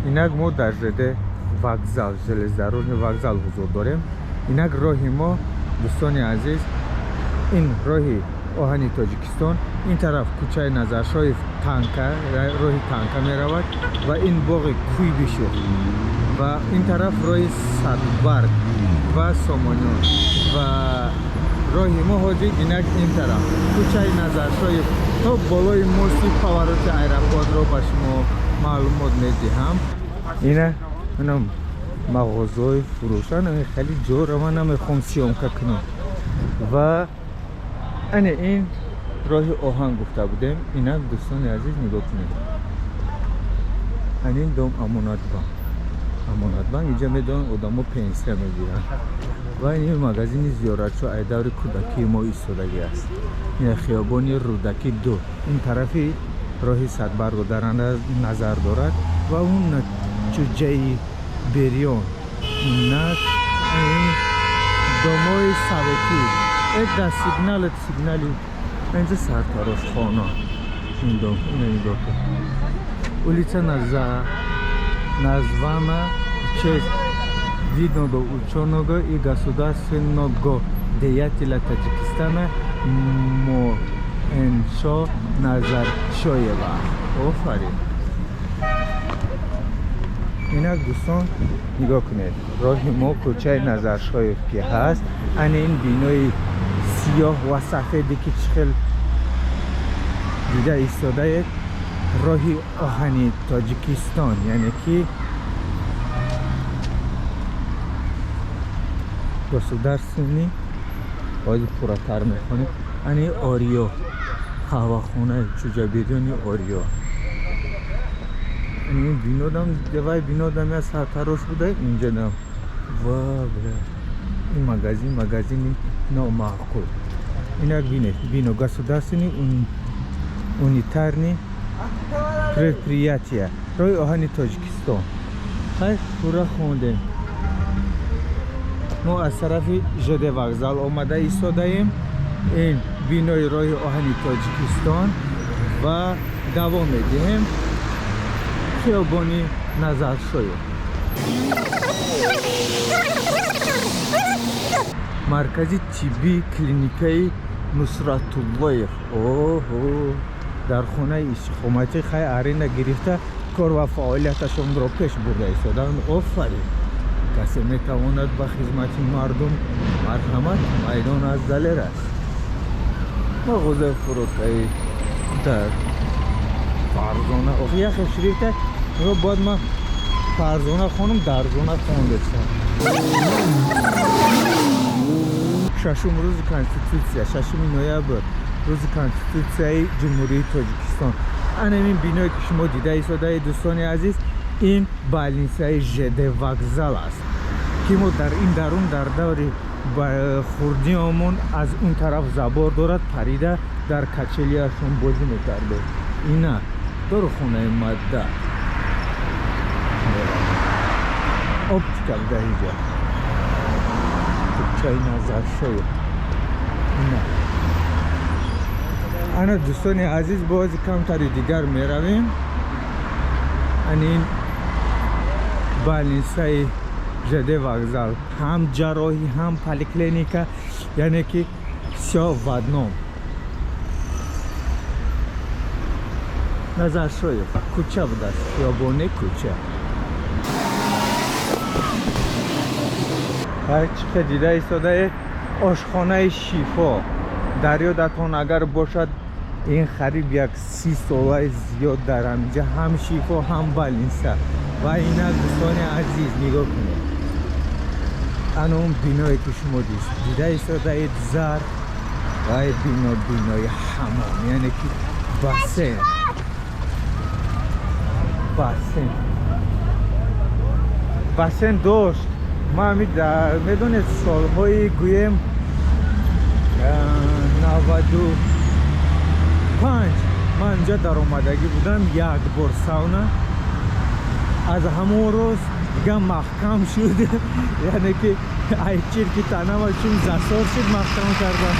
Инак мо дар ЖД вокзал, железнодорожный вокзал ҳузур дорем. Инак роҳи мо, дӯстони азиз, ин роҳи оҳани Тоҷикистон, ин тараф кӯчаи Назаршоев Танка, роҳи Танка меравад ва ин боғи Куйбишев ва ин тараф роҳи Садбарг ва Сомониён ва роҳи мо ҳозир инак ин тараф кӯчаи Назаршоев то болои мости повороти аэропортро ба шумо маълумот медиҳам. Ина инам мағозаҳои фурӯшан, хеле ҷора ман намехоҳам съёмка кунам. Ва ане ин роҳи оҳан гуфта будем. Инак, дӯстони азиз, нигоҳ кунед, анин дом Амонатбанк, Амонатбанк инҷа медонанд, одамо пенсия мегиранд. Ва ин магазини зиёратчо ай даври кӯдакии мо истодагӣ аст. Ин хиёбони Рӯдакӣ 2, ин тарафи роҳи Садбаргро дар назар дорад ва он чуҷаи бериён. Инак ин домои советӣ дар сигнал, сигнали инҷа сартарошхона. Ин дом, ина нигоҳ кун, улица названа в честь видного ученого и государственного деятеля Таджикистана Моэншо Назаршоева. Офарин! Инак, дӯстон, нигоҳ кунед, роҳи мо кӯчаи Назаршоев ки ҳаст, ана ин бинои сиёҳ ва сафеде ки чӣ хел дида истодаед, роҳи оҳани Тоҷикистон, яъне ки государственный. Ҳозир пурратар мехонем. Ани Ориё, қаҳвахонаи чуҷабирёни Ориё. Ин бинодам, вай бинодам я сартарош буда инҷадам. Ва бля, ин магазин, магазини номаъқул. Инак бинед, бино государственный унитарный предприятия роҳи оҳани Тоҷикистон. Хай, пурра хондем. Мо аз тарафи ЖД вокзал омада истодаем. Ин бинои роҳи оҳани Тоҷикистон ва давом медиҳем хиёбони Назаршоев, маркази тиббии клиникаи Нусратуллоев. Оҳо, дар хонаи истиқоматӣ хай аренда гирифта, кор ва фаъолияташонро пеш бурда истоданд. Офарин! Касе метавонад ба хизмати мардум, марҳамат, майдон аз далер аст. Мағозаи хӯрокаи дар Фарзона. Охи, яхе шрифта бояд ман Фарзона хонум, Дарзона хондестам. Шашум рӯзи Конститутсия, 6 ноябр, рӯзи Конститутсияи Ҷумҳурии Тоҷикистон. Анамин биное ки шумо дида истодаед, дӯстони азиз, ин больницаи ЖД вокзал аст, ки мо дар ин дарун дар даври хурдиомон аз он тараф забор дорад, парида дар качелияшон бозӣ мекардем. Ина дорухонаи мадда, оптика буда ҳиҷа, кӯчаи Назаршоев. Ина, ана, дӯстони азиз, бози камтари дигар меравем. Анин больницаи ЖД вокзал ҳам ҷарроҳӣ, ҳам поликлиника, яъне ки всё в одном. Назаршоев кӯча будааст, хиёбони кӯча. Чӣ ки дида истодаед, ошхонаи Шифо. Дар ёдатон агар бошад, ин қариб як 30 солаи зиёд дар ҳаминҷа ҳам Шифо, ҳам больница. Ва инак, дӯстони азиз, нигоҳ кунед, ана он биное ки шумо дида истодаед, зар ва бино, бинои ҳамом, яъне ки бассейн, бассейн, бассейн дошт. Ма медонед, солҳои гӯем 95 ман инҷа даромадагӣ будам як бор сауна. Аз ҳамон рӯз дига маҳкам шуд, яъне ки ай чирки танама чун засор шуд, маҳкам кардам.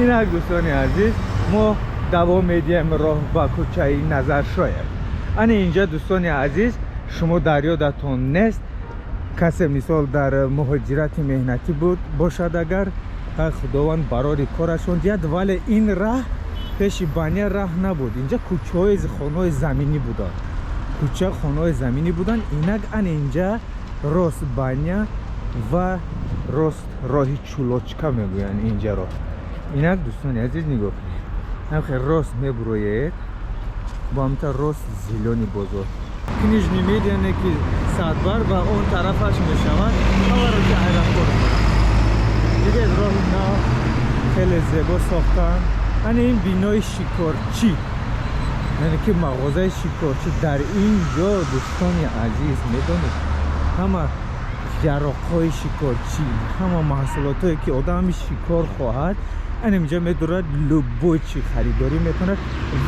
Инак, дӯстони азиз, мо давом медиҳем роҳ ба кӯчаи Назаршоев. Ана инҷа, дӯстони азиз, шумо дар ёдатон нест, касе мисол дар муҳоҷирати меҳнатӣ буд бошад, агар Худованд барори корашон диҳад, вале ин раҳ пеши баня раҳ набуд. Инҷа кӯчаҳои хонаҳои заминӣ буданд, кӯча хонаҳои заминӣ буданд. Инак ана инҷа рост баня ва рост роҳи Чулочка мегӯянд инҷаро. Инак, дӯстони азиз, нигоҳ кунед, ҳамхел рост мебуроед, бо ҳамта рост Зелёный бозор, Книжный мир, яъне ки садбар ва он тарафаш мешавад повороти аэропорт. Дидед, роҳи нав хеле зебо сохтанд. Ана ин бинои шикорчӣ, яъне ки мағозаи шикорчӣ. Дар ин ҷо, дӯстони азиз, медонед, ҳама яроқҳои шикорчӣ, ҳама маҳсулотое ки одами шикор хоҳад, ана инҷа медурад, любой чи харидорӣ мекунад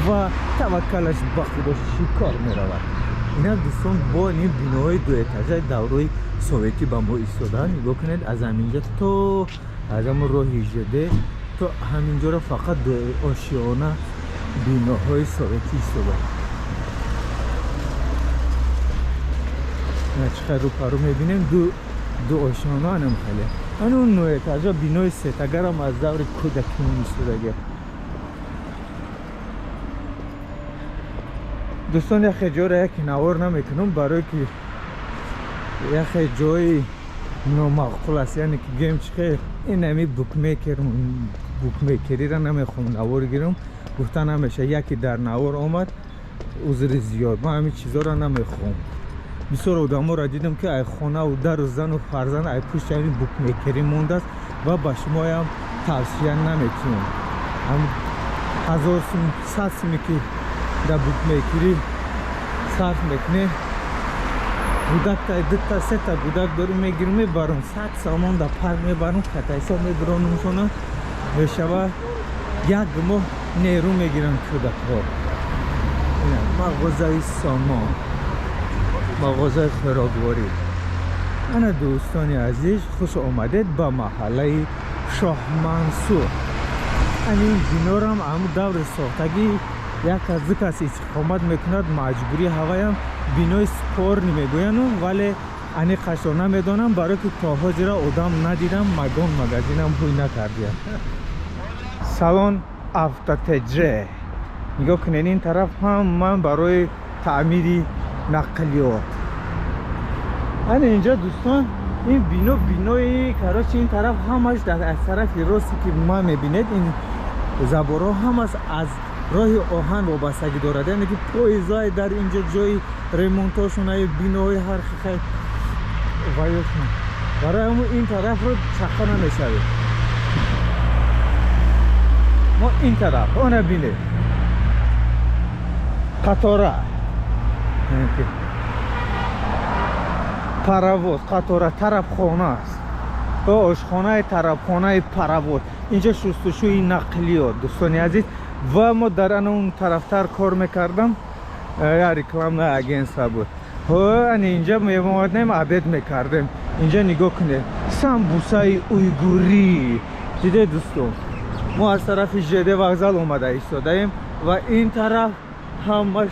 ва таваккалаш ба Худо шикор меравад. Инак, дӯстон, бо ин биноҳои дуэтажаи даврои советӣ ба мо истодаанд. Нигоҳ кунед, аз ҳаминҷа то аз ҳамон роҳи ЖД то ҳаминҷоро фақат ошиёна биноҳои советӣ истодаанд. Чӣ қадр рӯпарӯ мебинем, ду ошиёна анам хеле. Ана он нӯэтажа бинои сетагарам аз даври кӯдакимон истодагия. Дӯстон, яхе ҷоро яке навор намекунам, барое ки яхе ҷои номаъқул аст, яъне ки гӯем чӣ хел ин ами букмекер, букмекериро намехоҳам навор гирам, гуфта намеша. Яке дар навор омад, узри зиёд, ман ҳамин чизоро намехоҳам. Бисёр одаморо дидам, ки ай хонаву дару зану фарзанд ай пушти ҳамин букмекерӣ мондааст ва ба шумоям тавсия наметиҳам. 1000 сум, 100 суме ки дар букмекерӣ сарф мекунем, гудакта, дута, сета гудак дорум, мегирам, мебарам, 100 сомон дар парк мебарам, катайсо мебиронумшона, мешава як моҳ нерӯ мегирам кӯдакҳо. Мағозаи Сомон, мағозаи хӯрокворӣ. Ана, дӯстони азиз, хуш омадед ба маҳаллаи Шоҳмансур. Ана ин бинорам ҳамун даври сохтагӣ, як аз ду кас истиқомат мекунад, маҷбурӣ. Ҳаваям бинои спорный мегӯяну, вале аниқашро намедонам, барое ки то ҳозира одам надидам, магон магазинам ҳуй накардиям. Салон Автотж, нигоҳ кунед, ин тараф ҳам ман барои таъмири нақлиёт. Ана инҷа, дӯстон, ин бино бинои, короче, ин тараф ҳамаш аз тарафи росте ки ман мебинед, ин заборҳо ҳамаш аз роҳи оҳан вобастагӣ дорад, яъне ки поездҳое дар инҷо ҷои ремонтошонаи биноҳои ҳар хел ваёшон. Барои ҳамун ин тарафро чақа намешавед. Мо ин тараф она бинед, қатора, паровоз, қатора, тарабхона аст, ошхонаи тарабхонаи паровоз. Инҷа шустушӯи нақлиёт, дӯстони азиз. Ва мо дар ана он тарафтар кор мекардам, я рекламное агентство буд. Ана инҷа меомадем, обед мекардем. Инҷа нигоҳ кунед, самбусаи уйгурӣ. Дидед, дӯстон, мо аз тарафи ЖД вокзал омада истодаем ва ин тараф ҳамаш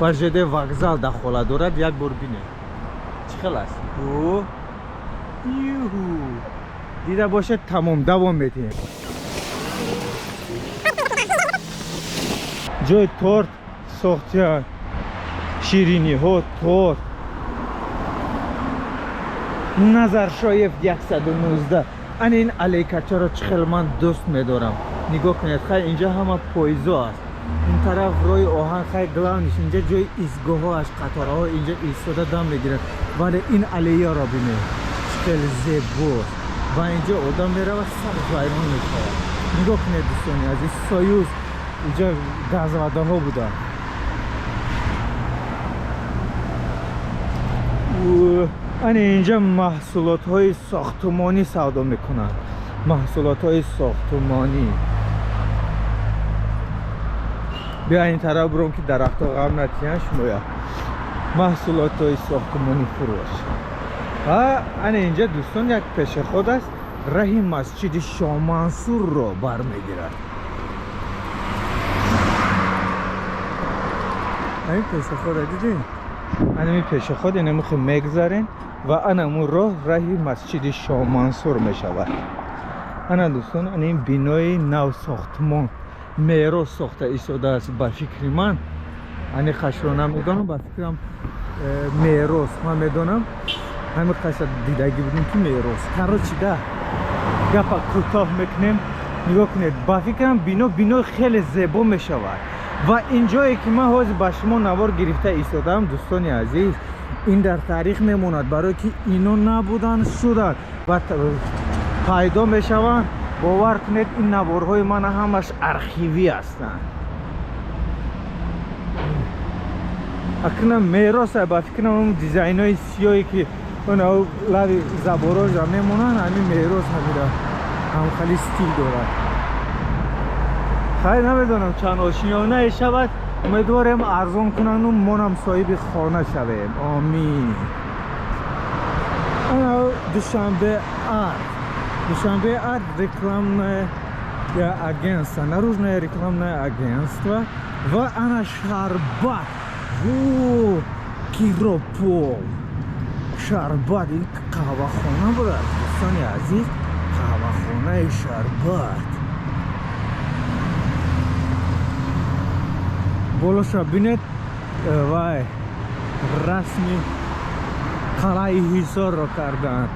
ба ЖД вокзал дахола дорад. Як бор бинед, чӣ хел аст. Юҳу, дида бошед. Тамом, давом медиҳем. Ҷои торт сохтиян, шириниҳо, торт. Назаршоев 119. Ана ин алейкачаро чӣ хел ман дӯст медорам, нигоҳ кунед. Хай, инҷа ҳама поизо аст, ин тараф роҳи оҳан. Хай, главный ш инҷа ҷои истгоҳҳоаш, қатораҳо инҷа истода дам мегиранд. Вале ин аллеяро бинед, чӣ хел зебост. Ва инҷо одам меравад, сар вайрон мешавад. Нигоҳ кунед, дӯстони азиз, Союз, инҷа газвадаҳо буданд. Ана инҷа маҳсулотҳои сохтумонӣ савдо мекунанд, маҳсулотҳои сохтумонӣ. Биё ин тараф буром, ки дарахтҳо ғам натиҳанд шумоя. Маҳсулотҳои сохтумонӣ фурӯш. Ана инҷа, дӯстон, як пешеход аст, раҳи масҷиди Шомансурро бармегирад. Ҳамин пешохода дидем? Ҳамин пешоход инамихе мегзарем ва анамун роҳ раҳи масҷиди Шоҳмансур мешавад. Ана дӯстон, ана ин бинои навсохтмон мерос сохта истодааст. Ба фикри ман, ани қашро намедонам, ба фикрам мерос, ман медонам, ҳамин қаша дидагӣ будем ки мерос. Короче, да, гапа кӯтоҳ мекунем. Нигоҳ кунед, ба фикрам бино хеле зебо мешавад. Ва ин ҷое ки ман ҳозир ба шумо навор гирифта истодаам, дӯстони азиз, ин дар таърих мемонад, барое ки ино набуданд, шуданд ва пайдо мешаванд. Бовар кунед, ин наворҳои ман ҳамаш архивӣ ҳастанд. Акнам мероса, ба фикрам он дизайнҳои сиёҳе ки лави заборожа мемонанд, ҳамин мерос ҳамира ҳамхали стил дорад. Хайр, намедонам чанд ошиёнае шавад, умедворем арзон кунанду монам соҳиби хона шавем. Омин. Душанбе Арт. Душанбе Арт рекламное агентство, наружное рекламное агентство. Ва ана Шарбат. Киропол. Шарбат ин қаҳвахона будааст, дӯстони азиз, қаҳвахонаи Шарбат. Болоша бинед, вай расми қалъаи Ҳисорро кардаанд.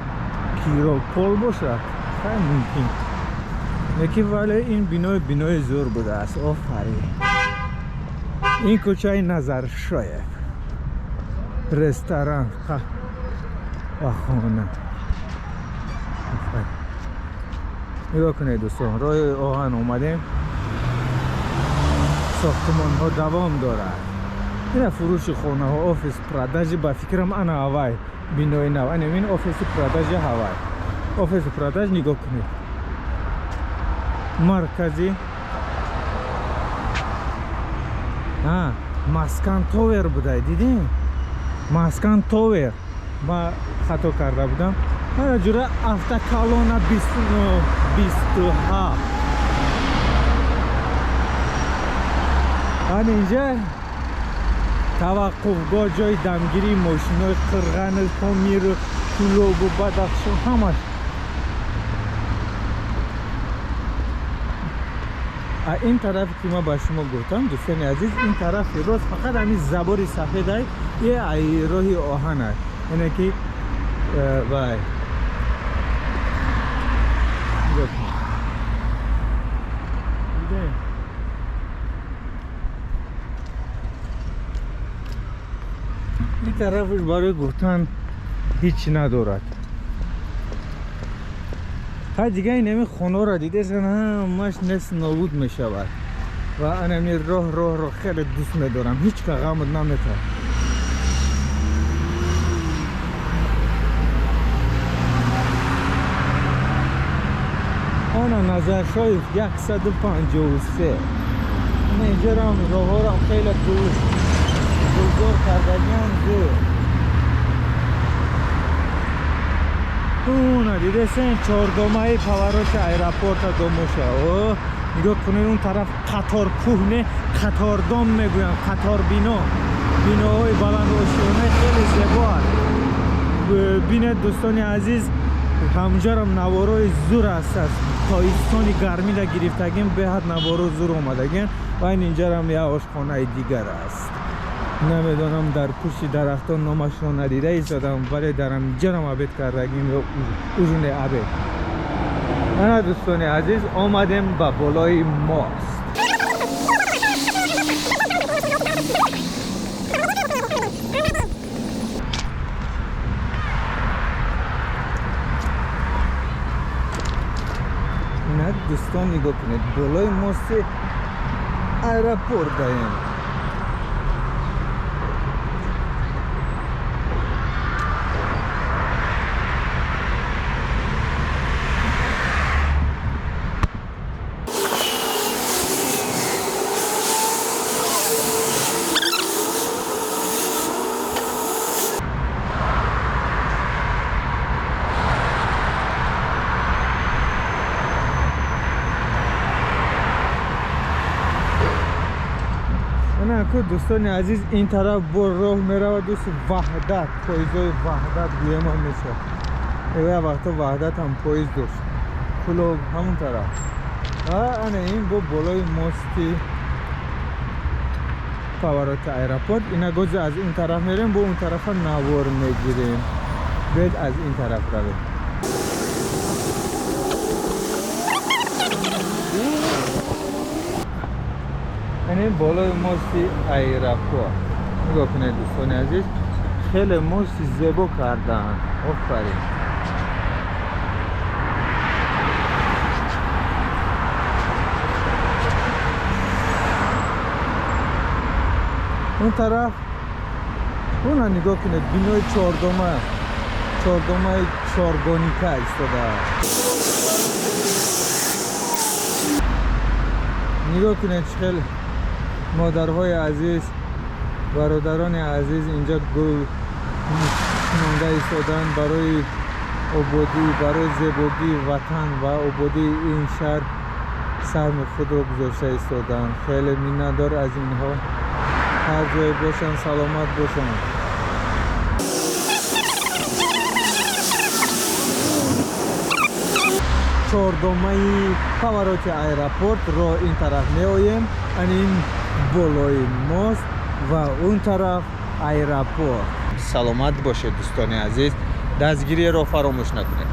Киропол бошад, хай мумкин лекин, вале ин бинои зӯр будааст. Офарин. Ин кӯчаи Назаршоев, ресторан ва хона. Нигоҳ кунед дӯстон, роҳи оҳан омадем, сохтмонҳо давом дорад. Ина фурӯши хонаҳо, офис продажи, ба фикрам ана ҳавай бинои нав, ана ин офиси продажи ҳавай, офиси продаж. Нигоҳ кунед, маркази Маскан Товер будай, дидем? Маскан Товер, ма хато карда будам. Ана ҷура автоколона 27. Ана инҷа таваққуфгоҳ, ҷои дамгирии мошинои Қирғану Помиру Кӯлобу Бадахшон ҳамаш. Ин тарафе ки ман ба шумо гуфтам, дӯстони азиз, ин тарафи рост фақат ҳамин забори сафедай, е ай роҳи оҳан аст, яъне ки вай нигоҳ кунед. Дидем? Ин тарафаш барои гуфтан ҳеҷ надорад. Ҳай, дига ин ҳамин хонаро дидесан, ҳамаш нест, нобуд мешавад. Ва анами роҳро хеле дӯст медорам, ҳеҷ ка ғамат наметавад. Ана Назаршоев 153. Ана инҷарам роҳҳорам хеле гулзор кардагиам, зӯр. Уна дидесен, чордомаи повороти аэропорта домоша. О, нигоҳ кунед, он тараф қатор кӯҳне, қатордом мегӯянд, қаторбино, биноҳои баландошёна хеле зебо аст. Бинед дӯстони азиз, ҳамҷарам наворои зур аст, аз тоистони гармида гирифтагим, беҳад наворо зур омадагиан. Ва ин инҷарам як ошхонаи дигар аст, намедонам, дар пушти дарахтон номашро надида истодам, вале дар ҳамҷарам обед кардагим ё ужине обед. Ана дӯстони азиз, омадем ба болои мост. Инак дӯстон, нигоҳ кунед, болои мости аэропорт даем. Анаку, дӯстони азиз, ин тараф бо роҳ меравад, дӯст, Ваҳдат, поездои Ваҳдат гӯяма мешавад. Эва вақто Ваҳдат ҳам поезд дошт. Кӯлоб ҳамон тараф. Ва ана ин бо болои мости повороти аэропорт. Ина гози аз ин тараф мерем, бо он тарафа навор мегирем. Бед, аз ин тараф равем. Ин болои мости аэропорт. Нигоҳ кунед, дӯстони азиз, хеле мости зебо кардаанд. Офарин. Он тараф она нигоҳ кунед, бинои чордома, чордомаи чоргоника истодааст. Нигоҳ кунед, чӣ хел модарҳои азиз, бародарони азиз инҷа гул шинонда истодаанд. Барои ободӣ, барои зебогии ватан ва ободии ин шаҳр саҳми худро гузошта истодаанд. Хеле миннатдор аз инҳо. Ҳар ҷое бошанд, саломат бошанд. Чордомаи повороти аэропорт ро ин тараф меоем, ан ин болои мост ва он тараф аэропорт. Саломат бошед, дӯстони азиз, дастгириро фаромӯш накунед.